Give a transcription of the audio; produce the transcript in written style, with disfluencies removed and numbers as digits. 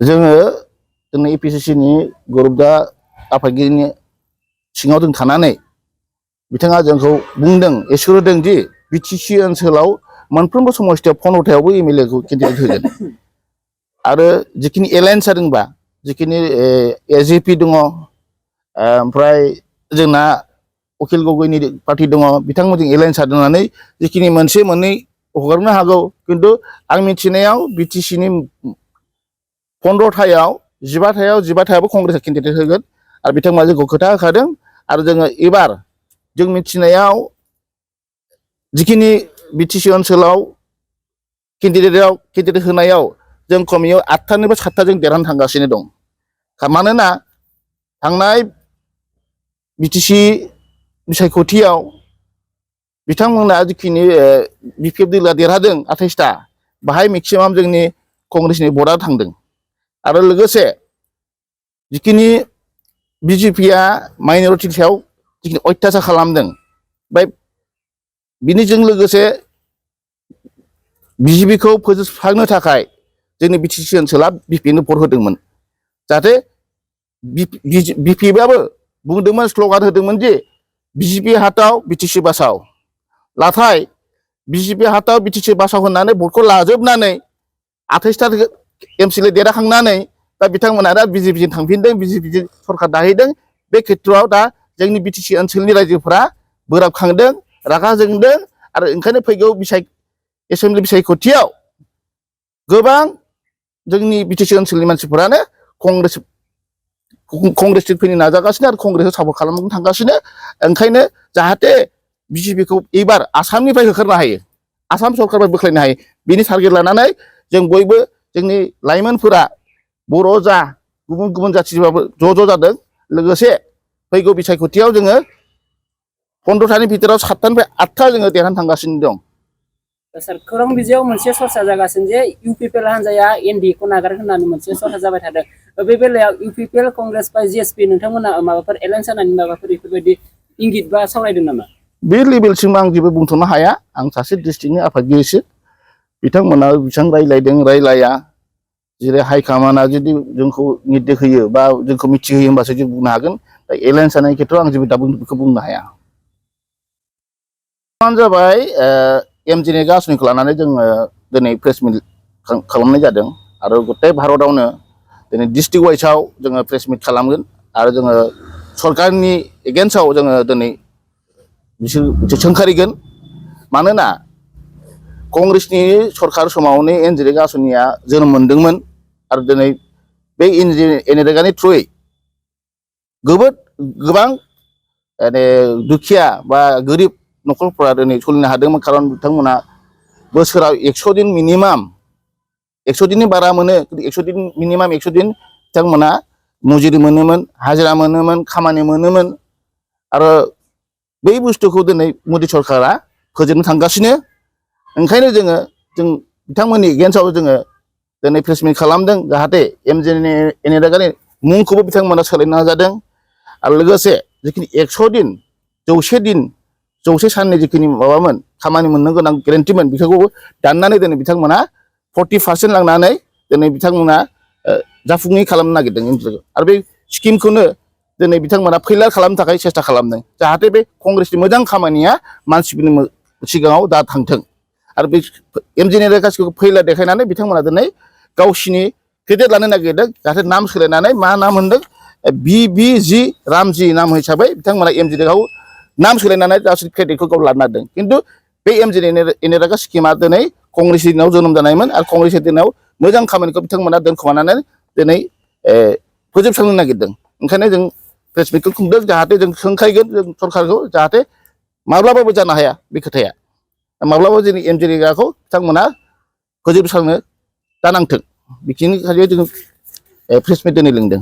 जोङो जोंनि एपिसिसिनि गौरबदा आफादगिरिनि सिङाव जों थानानै बिथाङा जोंखौ बुंदों एसुर होदों दि बिटिसि ओनसोलाव मोनफ्रोमबो समस्थियाव 15थायावबो एमएलए खौ केन्डिडेट होगोन आरो जिखिनि एलायन्स जादोंबा जिखिनि एजेपि दङ ओमफ्राय जोंना अखिल गगैनि पार्टी दङ बिथांमोनजों एलायन्स जादोंनानै जिखिनि मोनसे मोननै हगारनो हागौ किन्तु आं मिथिनायाव बिटिसिनि 15थायाव 15थायावबो कंग्रेसआ केन्डिडेट होगोन आरो बिथांमोना जोंखौ खोथा होखादों आरो जोङो एबार जों मिथिनायाव जिखिनि बिटिसि ओनसोलाव केन्डिडेट होनायाव जों खमैयाव 8थानिफ्राय 7था जों देरहानो थांगासिनो दं मानोना थांनाय बिटिसि बिसायख'थियाव बिथांमोना जिखिनि बिपिएफ दोलोआ देरहादों 28था बाहाय मेक्सिमाम जोंनि कंग्रेसनि भटआ थांदों आरो लोगोसे जिखिनि बिजेपिआ माइनरिटि सायाव जिखिनि अत्याचार खालामदों ओमफ्राय बिनिजों लोगोसे बिजेपिखौ फोजोबस्रांनो थाखाय जोंनि बिटिसि ओनसोला बिपिएफनो भट होदोंमोन जाहाथे बिपिएफआबो बुंदोंमोन स्लगान होदोंमोन जे बिजेपि हाताव बिटिसि बासाव नाथाय बिजेपि हाताव बिटिसि बासाव होननानै भटखौ लाजोबनानै 28था एमसिएलए देरहाखांनानै दा बिथांमोना दा बिजेपिजों थांफिनदों बिजेपिजों सरकार दाहैदों बे खेथ्रआव दा जोंनि बिटिसि ओनसोलनि रायजोफोरा बोराबखांदों रागा जोंदों आरो ओंखायनो फैगौ एसेमब्लि बिसायख'थियाव गोबां जोंनि बिटिसि ओनसोलनि मानसिफोरानो कंग्रेसथिं फैनो नाजागासिनो आरो कंग्रेसखौ सापर्ट खालामनो थांगासिनो ओंखायनो जाहाथे बिजेपिखौ एबार आसामनिफ्राय होखारनो हायो आसाम सरकारनिफ्राय बोख्लायनो हायो बिनि टारगेट लानानै जों बयबो जोंनि लाइमोनफोरा बर' जा गुबुन गुबुन जाथिबाबो ज' जादों लोगोसे फैगौ बिसायख'थियाव जोङो 15थानि भितराव 7थानिफ्राय 8था जोङो देरहानो थांगासिनो दं सार खौरां बिजोङाव मोनसे सरसा जागासिनो जे इउपिपिएल हान्जाया एनडिएखौ नागार होननानै मोनसे सरसा जाबाय थादों बे बेलायाव इउपिपिएल कंग्रेस बा जिएसपि नोंथांमोना माबाफोर एलायन्स जानायनि माबाफोर बेफोरबायदि इंगित बा सावरायदों नामा बे लेभेलसिम आं जेबो बुंथ'नो हाया आं सासे डिस्ट्रिक्टनि आफादगिरिसो बिथांमोना बेसेबां रायलायदों रायलाया जेरै हाइकामान्डआ जुदि जोंखौ निर्देश होयो बा जोंखौ मिथिहोयो होमबासो जों बुंनो हागोन दा एलायन्स जानायनि खेथ्रआव आं जेबो दा बेखौ बुंनो हाया जाबाय एमजिएनरेगा आसनिखौ लानानै जोङो दिनै प्रेस मिट खालामनाय जादों आरो गथाय भारतआवनो दिनै डिस्ट्रिक्ट वाइजआव जोङो प्रेस मिट खालामगोन आरो जोङो सरकारनि एगेन्स्टआव जोङो दिनै बिसोर सोंखारिगोन मानोना कंग्रेसनि सरकार समावनो एनरेगा आसनिया जोनोम मोन्दोंमोन आरो दिनै बे एनरेगानि थ्रुयै गोबां दुखिया बा गोरिब न'खरफोरा दिनै सोलिनो हादोंमोन खारन बिथांमोना बोसोराव 100 दिन मिनिमाम 100 दिननि बारा मोनो 100 दिन मिनिमाम 100 दिन बिथांमोना मुजुरि मोनोमोन हाजिरा मोनोमोन खामानि मोनोमोन आरो बै बुस्थुखौ दिनै मदि सरकारा फोजोबनो थांगासिनो ओंखायनो जों बिथांमोननि एगेन्स्टआव जोङो दिनै प्रेस मिट खालामदों जाहाथे एनरेगानि मुंखौबो बिथांमोना सोलायनो नाजादों आरो लोगोसे जिखिनि 100 साननि जिखिनि माबामोन खामानि मोननो गोनां गेरेन्टिमोन बेखौबो दाननानै दिनै बिथांमोना 40% लांनानै दिनै बिथांमोना जाफुङै खालामनो नागिरदों आरो बे स्किमखौनो दिनै बिथांमोना फैलार खालामनो थाखाय सेस्था खालामदों जाहाथे बे कंग्रेसनि मोजां खामानिया मानसिफोरनि सिगाङाव दा थांथों आरो बे एमजिएनरेगाखौ फैलार देखायनानै बिथांमोना दिनै गावसिनि क्रेडिट लानो नागिरदों जाहाथे नाम सोलायनानै मा नाम होनदों बिबिजि रामजि नाम हिसाबै बिथांमोना एमजिएनरेगाखौ नाम सोलायनानै गावसोरनि क्रेडिटखौ गाव लानो नागिरदों खिन्थु बे एमजिएनरेगा स्किमा दिनै कंग्रेसनि दिनाव जोनोम जानायमोन आरो कंग्रेसनि दिनाव मोजां खामानिखौ बिथांमोना दोनखोमानानै दिनै फोजोबस्रांनो नागिरदों ओंखायनो जों प्रेस मिटखौ खुंदों जाहाथे जों सोंखायगोन जों सरकारखौ जाहाथे माब्लाबाबो जानो हाया बे खोथाया माब्लाबाबो जोंनि एमजिएनरेगाखौ बिथांमोना फोजोबस्रांनो दानांथों बेखिनिखाय जों प्रेस मिट दिनै लिंदों